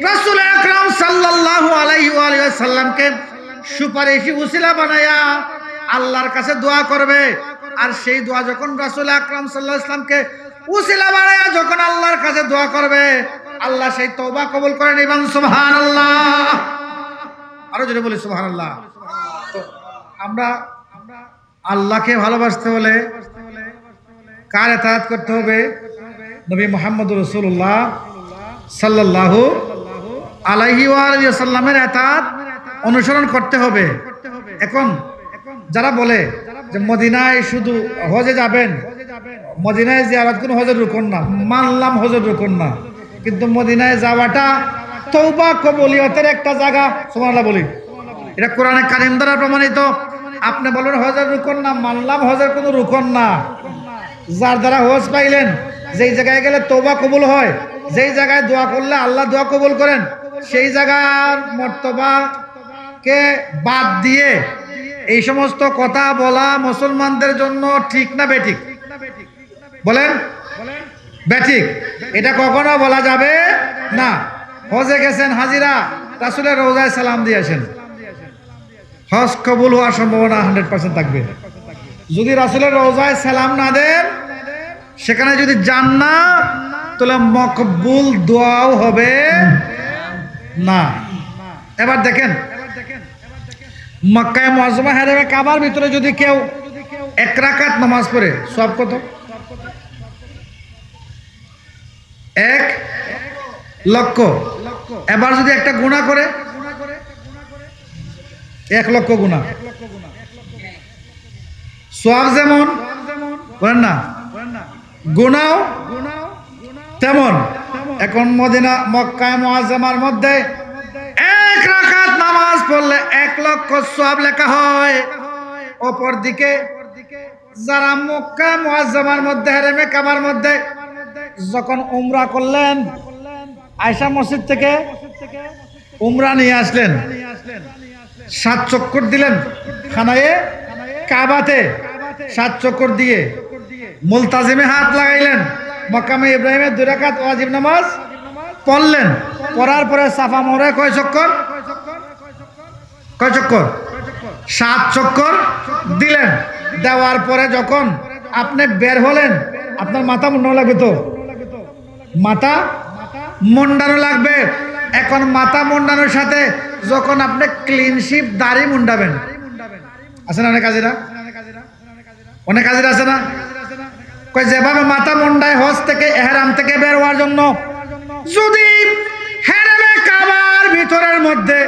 রাসুল আকরাম সাল্লাল্লাহু আলাইহি ওয়া আলিহি ওয়াসাল্লামকে সুপারিশি উসিলা বানায়া আল্লাহর কাছে দোয়া করবে। আর সেই দোয়া যখন রাসুল আকরাম সাল্লাল্লাহু আলাইহি ওয়াসাল্লামকে উসিলা বানায়া যখন আল্লাহর কাছে দোয়া করবে, আল্লাহ সেই তওবা কবুল করে নিবেন। সুবহানাল্লাহ। আরো জোরে বলি সুবহানাল্লাহ। তো আমরা আল্লাহকে ভালোবাসতে হলে কার এতাআত করতে হবে? নবী মুহাম্মদুর রাসূলুল্লাহ সাল্লাল্লাহু আলাইহি ওয়া আলিহি ওয়াসাল্লামের এতাআত অনুসরণ করতে হবে। এখন যারা বলে যে মদিনায় শুধু হজে যাবেন, মদিনায় জিয়ারত কোনো হজের রুকন না, মানলাম হজের রুকন না, কিন্তু মদিনায় যাওয়াটা তওবা কবুলিয়তের একটা জায়গা। সুবহানাল্লাহ বলি। এটা কোরআনে কারিম দ্বারা প্রমাণিত। আপনি বলবেন হজের রুকন না, মানলাম হজের কোনো রুকন না। যার দ্বারা হজ পাইলেন, যেই জায়গায় গেলে তওবা কবুল হয়, যেই জায়গায় দোয়া করলে আল্লাহ দোয়া কবুল করেন, সেই জায়গার মর্তবাকে বাদ দিয়ে এই সমস্ত কথা বলা মুসলমানদের জন্য ঠিক না বেঠিক? বলেন, বেঠিক। এটা কখনো বলা যাবে না। হজে গেছেন হাজিরা, রাসুলের রওজায় সালাম দিয়ে আসেন, হজ কবুল হওয়ার সম্ভাবনা হান্ড্রেড পার্সেন্ট থাকবে। যদি রাসুলের রওজায় সালাম না দেন, সেখানে যদি যান না, তাহলে মকবুল দোয়াও হবে না। এবার দেখেন, মক্কায় মুআজ্জামা হেরেমে কাবার ভিতরে যদি কেউ এক রাকাত নামাজ পড়ে, সওয়াব কত? এক লক্ষ। এবার যদি একটা গুনাহ করে, এক লক্ষ গুনাহ। সওয়াব যেমন, বলেন না, গুনাহ তেমন। এখন মদিনা, মক্কায় মুআজ্জামার মধ্যে এক রাকাত নামাজ পড়লে এক লক্ষ সওয়াব লেখা হয়। অপরদিকে যারা মক্কা মুআজ্জামার মধ্যে, হেরেমে কাবার মধ্যে যখন উমরা করলেন, আয়েশা মসজিদ থেকে উমরা নিয়ে আসলেন, সাত চক্কর দিলেন খানায়ে কাবাতে, সাত চক্কর দিয়ে মুলতাজিমে হাত লাগাইলেন, মকামে ইব্রাহিমে দুই রাকাত ওয়াজিব নামাজ পড়লেন, পড়ার পরে সাফা মরোয়ায় কয় চক্কর? কয় চক্কর? সাত চক্কর দিলেন। দেওয়ার পরে যখন আপনি বের হলেন, আপনার মাথা মুন্ডানো লাগবে তো, মাথা মুন্ডানো লাগবে। এখন মাথা মুন্ডানোর সাথে যখন আপনি ক্লিন শেভ দাড়ি মুন্ডাবেন, আছে না অনেক হাজিরা? অনেক হাজিরা আছে না? কয়, যেভাবে মাথা মুন্ডায় হজ থেকে, এহরাম থেকে বের হওয়ার জন্য, যদি হেরেমে কাবার ভিতরের মধ্যে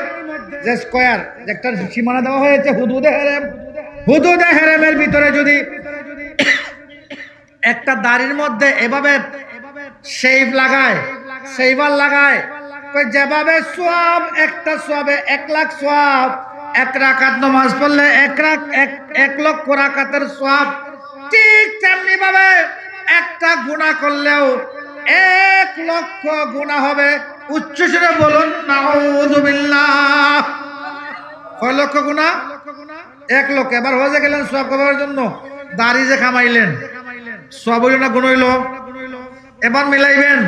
যে স্কয়ার, একটা সীমানা দেওয়া হয়েছে হুদুদে হেরেম, হুদুদে হেরেমের ভিতরে যদি একটা দাড়ির মধ্যে এভাবে শেভ লাগায়, শেভার লাগায়, কয়, যেভাবে সওয়াব, একটা সওয়াবে এক লাখ সওয়াব, এক রাকাত নামাজ পড়লে এক রাক-, এক, এক লক্ষ রাকাতের সওয়াব, ঠিক তেমনি ভাবে একটা গুনাহ করলেও এক লক্ষ গুনাহ হবে। উচ্চ স্বরে বলুন, নাউযুবিল্লাহ। কয় লক্ষ গুনাহ? এক লক্ষ। এবার হজে গেলেন সওয়াব কামাবার জন্য, দাড়ি যে কামাইলেন, সওয়াব হইল না গুনাহ হইল? এবার মিলাইবেন,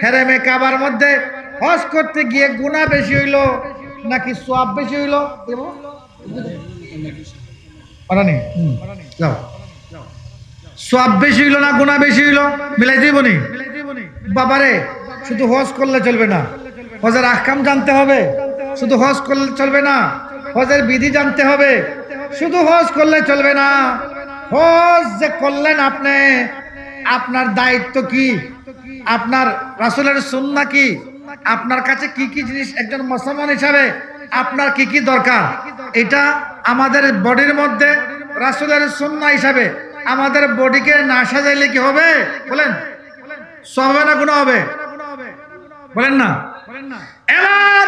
হেরেমে কাবার মধ্যে হজ করতে গিয়ে গুনাহ বেশি হইল নাকি সওয়াব বেশি হইল? ওরা নেই। হুম, যাও। সওয়াব বেশি হইল না গুনাহ বেশি হইল? মিলাই দিব নি? বাবারে, শুধু হজ করলে চলবে না, হজের আহকাম জানতে হবে। শুধু হজ করলে চলবে না, হজের বিধি জানতে হবে। শুধু হজ করলে চলবে না, হজ যে করলেন আপনি, আপনার দায়িত্ব কি, আপনার রাসূলের সুন্নাহ কি, আপনার কাছে কি কি জিনিস একজন মুসলমান হিসাবে আপনার কি কি দরকার, এটা আমাদের বডির মধ্যে রাসূলের সুন্নাহ হিসাবে আমাদের বডিকে না সাজাইলে কি হবে? বলেন, সওয়াব হবে না গুনাহ হবে? বলেন না। এবার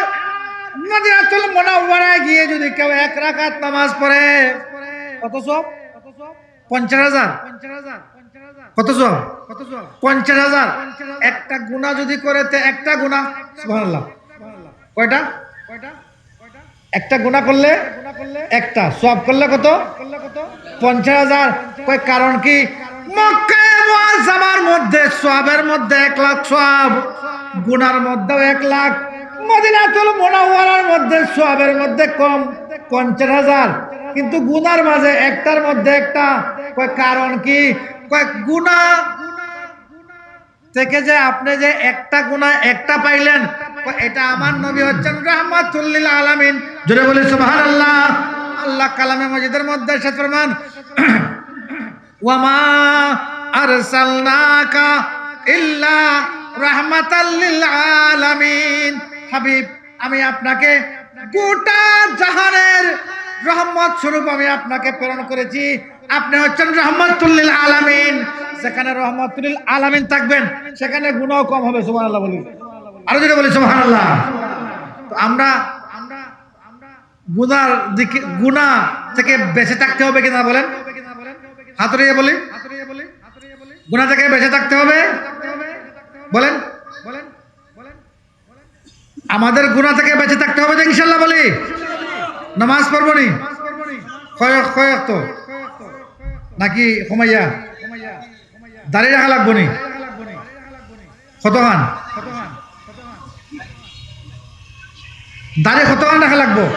মদিনাতুল মুনাওয়ারায় গিয়ে যদি কেউ এক রাকাত নামাজ পড়ে, কত সওয়াব? পঞ্চাশ হাজার। কত সওয়াব? পঞ্চাশ হাজার। একটা গুনাহ যদি করে, তে একটা গুনাহ, সুবহানাল্লাহ। কয়টা? একটা গুনাহ করলে একটা, সওয়াব করলে কত? পঞ্চাশ হাজার। কয়, কারণ কি? মক্কায় মুকাদ্দামার মধ্যে সওয়াবের মধ্যে এক লাখ সওয়াব, গুনার মধ্যেও এক লাখ। মদিনাতুল মুনাওয়ারার মধ্যে সওয়াবের মধ্যে কম, পঞ্চাশ হাজার, কিন্তু গুনার মাঝে একটার মধ্যে একটা। কয়, কারণ কি? কয়, গুনা থেকে যে আপনি যে একটা গুনা একটা পাইলেন, কয়, এটা আমার নবী হচ্ছেন রাহমাতুল লিল আলামিন। জোরে বলি সুবহানাল্লাহ। আল্লাহ কালামে মজিদের মধ্যে ইরশাদ ফরমান, "ওয়ামা আরসালনাকা ইল্লা রাহমাতাল লিল আলামিন।" হাবিব, আমি আপনাকে গোটা জাহানের রহমত স্বরূপ আমি আপনাকে প্রেরণ করেছি। আপনি হচ্ছেন রাহমাতুল লিল আলামিন। যেখানে রাহমাতুল লিল আলামিন থাকবেন, সেখানে গুনাহ কম হবে। সুবহানাল্লাহ বলি, আরো জোরে বলি সুবহানাল্লাহ। তো আমরা গুনার দিকে, গুনা থেকে বেঁচে থাকতে হবে কিনা বলেন? হাত উঠিয়ে বলি, গুনা থেকে বেঁচে থাকতে হবে। বলেন, আমাদের গুনা থেকে বেঁচে থাকতে হবে তো ইনশাল্লাহ বলি। নামাজ পড়বো নি? কয়, কয় ওয়াক্ত? নাকি কমাইয়া? দাড়ি রাখা লাগবো নি? কতখান? দাড়ি কতখান রাখা লাগবো?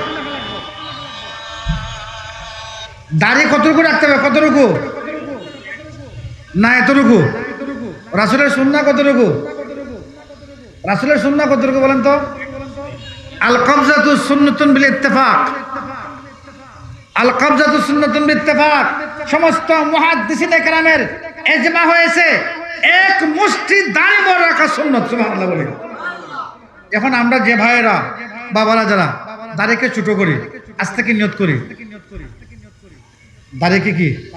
দাড়ি কতটুকু রাখতে হবে? কতটুকু? না, এতটুকু। রাসুলের সুন্না কতটুকু? রাসুলের সুন্না কতটুকু বলেন তো? আল কবজাতু সুন্নাতুন বিল ইত্তেফাক। আল কবজাতু সুন্নাতুন বিল ইত্তেফাক। সমস্ত মুহাদ্দিসিনে কেরামের এজমা হয়েছে, এক মুষ্টি দাড়ি বড় রাখা সুন্নত। সুবহানাল্লাহ বলি। এখন আমরা যে ভাইয়েরা, বাবারা যারা দাড়িকে ছোট করি, আজ থেকে নিয়ত করি, দাড়িকে কি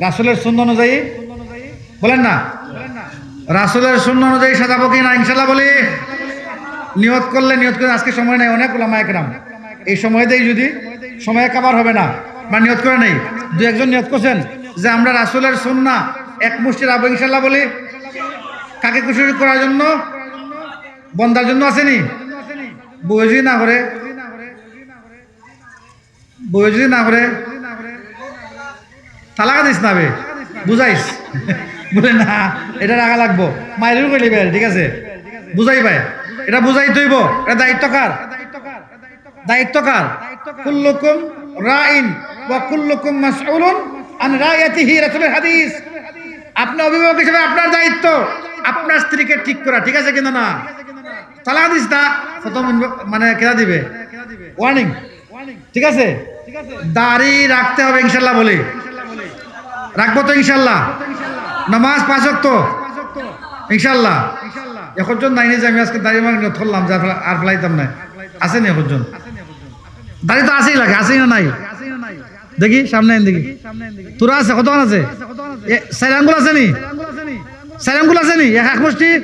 রাসুলের সুন্নাহ অনুযায়ী, বলেন না, রাসুলের সুন্নাহ অনুযায়ী সাজাবো কি না? ইনশাল্লাহ বলি। নিয়ত করলে, নিয়ত করে, আজকে সময় নাই, অনেক উলামায়ে কেরাম এই সময় দেই, যদি সময় কাবার হবে না, বা নিয়ত করে নেই, দু একজন নিয়ত করছেন যে আমরা রাসুলের সুন্নাহ এক মুষ্টি রাখবো, ইনশাল্লাহ বলি। কাকে খুশি করার জন্য? বন্দার জন্য। আছে নি? বউয়ে যদি না করে, বউয়ে যদি না করে, তালাক দিস না বে, বুঝাইস। বলে, "না, এটা রাখা লাগবো।" মাইরুর কইলি বে, ঠিক আছে, বুঝাই ভাই, এটা বুঝাই তুইব। এটা দায়িত্ব কার? দায়িত্ব কার? কুল্লুকুম রাইন ওয়া কুল্লুকুম মাসউলুন আন রাইয়াতিহি, রাসুলের হাদিস। আপনি অভিভাবক হিসেবে আপনার দায়িত্ব আপনার স্ত্রীকে ঠিক করা, ঠিক আছে কিনা? না, তালাক দিস না, প্রথম ইনভ-, মানে কেনা দিবে, ওয়ার্নিং। ঠিক আছে, দাড়ি রাখতে হবে ইনশাল্লাহ বলি। রাখবো তো ইনশাল্লাহ। নামাজ পাঁচ ওয়াক্ত ইনশাল্লাহ। একজন নাইনি যে আমি আজকে দাড়ি মারি নিয়ত করলাম যে আর ফেলা-, আর ফেলাইতাম না, আছে নি একজন? দাড়ি তো আছেই লাগে, আছেই না নাই? দেখি সামনে আইন দেখি। তোরা আছে, কতক্ষণ আছে? এ, চাইর আঙ্গুল আছে নি? চাইর আঙ্গুল আছে নি? এক, এক মুষ্টি?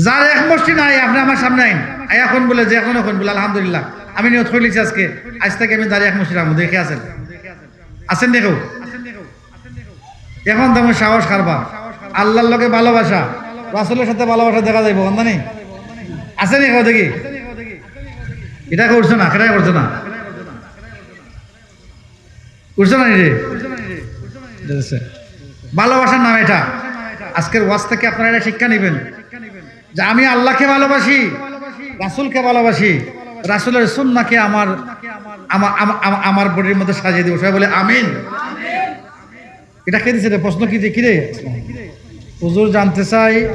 যার এক মুষ্টি নাই, আপনি আমার সামনে আইন। আইয়া কোন বলে, যে কোনো কোন বলে, "আলহামদুলিল্লাহ, আমি নিয়ত করিলিছি আজকে, আজ থেকে আমি দাড়ি এক মুষ্টি রাখবো।" দেখি আছেন, আছেন নি কেউ? এখন তেমন সাহস কারবা, আল্লাহর লগে ভালোবাসা, রাসুলের সাথে ভালোবাসা দেখা যাইব, বন্ধা নেই? আছে নি কেউ দেখি? এটা করছে না, কেটাই করছে না, করছে না রে। ভালোবাসার নাম এটা। আজকের ওয়াজ থেকে আপনারা এটা শিক্ষা নেবেন যে আমি আল্লাহকে ভালোবাসি, রাসুলকে ভালোবাসি, রাসুলের সুন্নাহকে আমার, আমা-, আমা-, আমা-, আমার বডির মধ্যে সাজিয়ে দিব। সবাই বলে, "আমিন।" এটা কে দিছে রে? প্রশ্ন কি যে, কি রে? হুজুর জানতে চাই,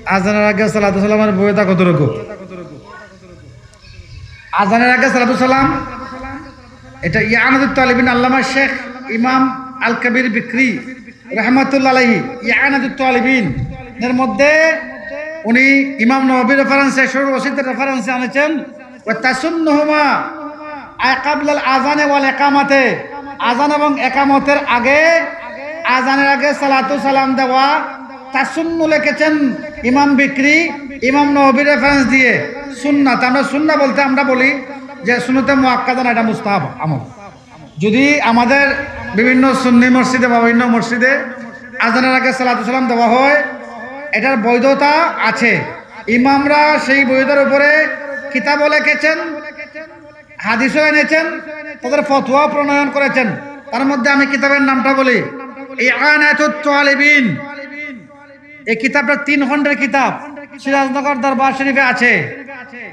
আজানের আগে সালাতু সালামের বৈধতা কতটুকু? আজানের আগে সালাতু সালাম, এটা ইয়ানাতুত তালিবিন আল্লামা শেখ ইমাম আল কবির বিক্রি রহমাতুল্লাহ আলাইহি, ইয়ানাতুত তালিবিন এর মধ্যে উনি ইমাম নববীর রেফারেন্সে, শরুল ওয়াসিতের রেফারেন্সে আনেছেন, "ওয়া তাসুন্নুহুমা আই কাবলাল আজানে ওয়াল একামাতে", আজান এবং একামতের আগে, আজানের আগে সালাতু সালাম দেওয়া, তাসুন্নু লিখেছেন ইমাম বিক্রি, ইমাম নববীর রেফারেন্স দিয়ে। সুন্নাত, আমরা সুন্নাহ বলতে আমরা বলি যে সুন্নতে মুআক্কাদা না, এটা মুস্তাহাব আমল। যদি আমাদের বিভিন্ন সুন্নি মসজিদে বা অন্য মসজিদে আজানের আগে সালাতু সালাম দেওয়া হয়, এটার বৈধতা আছে। ইমামরা সেই বৈধতার উপরে কিতাবও লিখেছেন, হাদিসও এনেছেন, তাদের ফতোয়া প্রণয়ন করেছেন। তার মধ্যে আমি কিতাবের নামটা বলি, ইআনাতুত তালিবিন। এই কিতাবটা তিন খণ্ডের কিতাব, সিরাজনগর দরবার শরীফে আছে।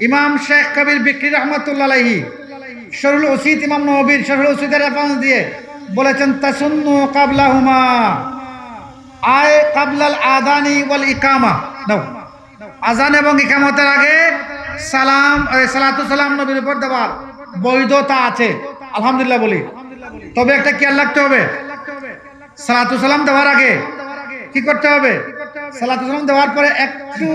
ইমাম শেখ কবির বিক্রি রহমতুল্লাহ আলাইহি শরহুল ওসিত, ইমাম নববীর শরহুল ওসিতের রেফারেন্স দিয়ে বলেছেন, তাসুন্নু কাবলাহুমা, আয় কাবলাল আদানি ওয়াল ইকামা। নাও, আজান এবং ইকামতের আগে সালাম, এই সালাতু সালাম নবীর উপর দেওয়ার বৈধতা আছে, আলহামদুলিল্লাহ বলি। তবে একটা খেয়াল রাখতে হবে, সালাতু সালাম দেওয়ার আগে কি করতে হবে? সালাতু সালাম দেওয়ার পরে একটু,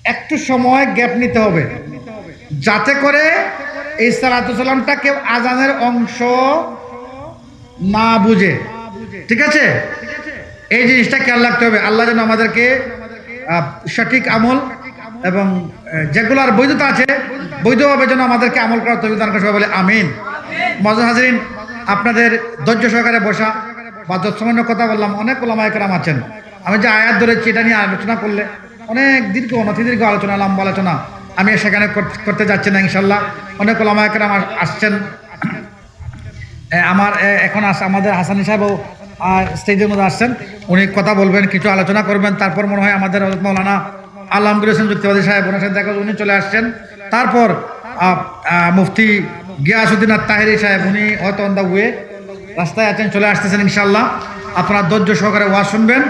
একটু সময় গ্যাপ নিতে হবে, যাতে করে এই সালাতু সালামটা কেউ আজানের অংশ না বুঝে। ঠিক আছে, এই জিনিসটা খেয়াল রাখতে হবে। আল্লাহ যেন আমাদেরকে আহ, সঠিক আমল এবং আহ, যেগুলার বৈধতা আছে, বৈধভাবে যেন আমাদেরকে আমল করার তৌফিক দান করে, সবাই বলে আমিন। মজার হাজিরিন, আপনাদের ধৈর্য সহকারে বসা বা যত সামান্য কথা বললাম, অনেক ওলামায়ে কেরাম আছেন। আমি যে আয়াত ধরেছি, এটা নিয়ে আলোচনা করলে অনেক দীর্ঘ, অনতি দীর্ঘ আলোচনা, লম্বা আলোচনা আমি সেখানে কর-, করতে যাচ্ছি না ইনশাল্লাহ। অনেক ওলামায়ে কেরাম আস-, আসছেন। এ, আমার, এ, এখন আস-, আমাদের হাসানি সাহেবও, আহ, স্টেজের মধ্যে আসছেন, উনি কথা বলবেন, কিছু আলোচনা করবেন। তারপর মনে হয় আমাদের হযরত মাওলানা আলমগীর হোসেন যুক্তিবাদী সাহেব, ওনার সাথে দেখা, উনি চলে আসছেন। তারপর, আহ, আহ, মুফতি গিয়াসউদ্দিন আত তাহেরি সাহেব, উনি হয়তো on the way, রাস্তায় আছেন, চলে আসতেছেন ইনশাআল্লাহ। আপনারা ধৈর্য সহকারে ওয়াজ শুনবেন।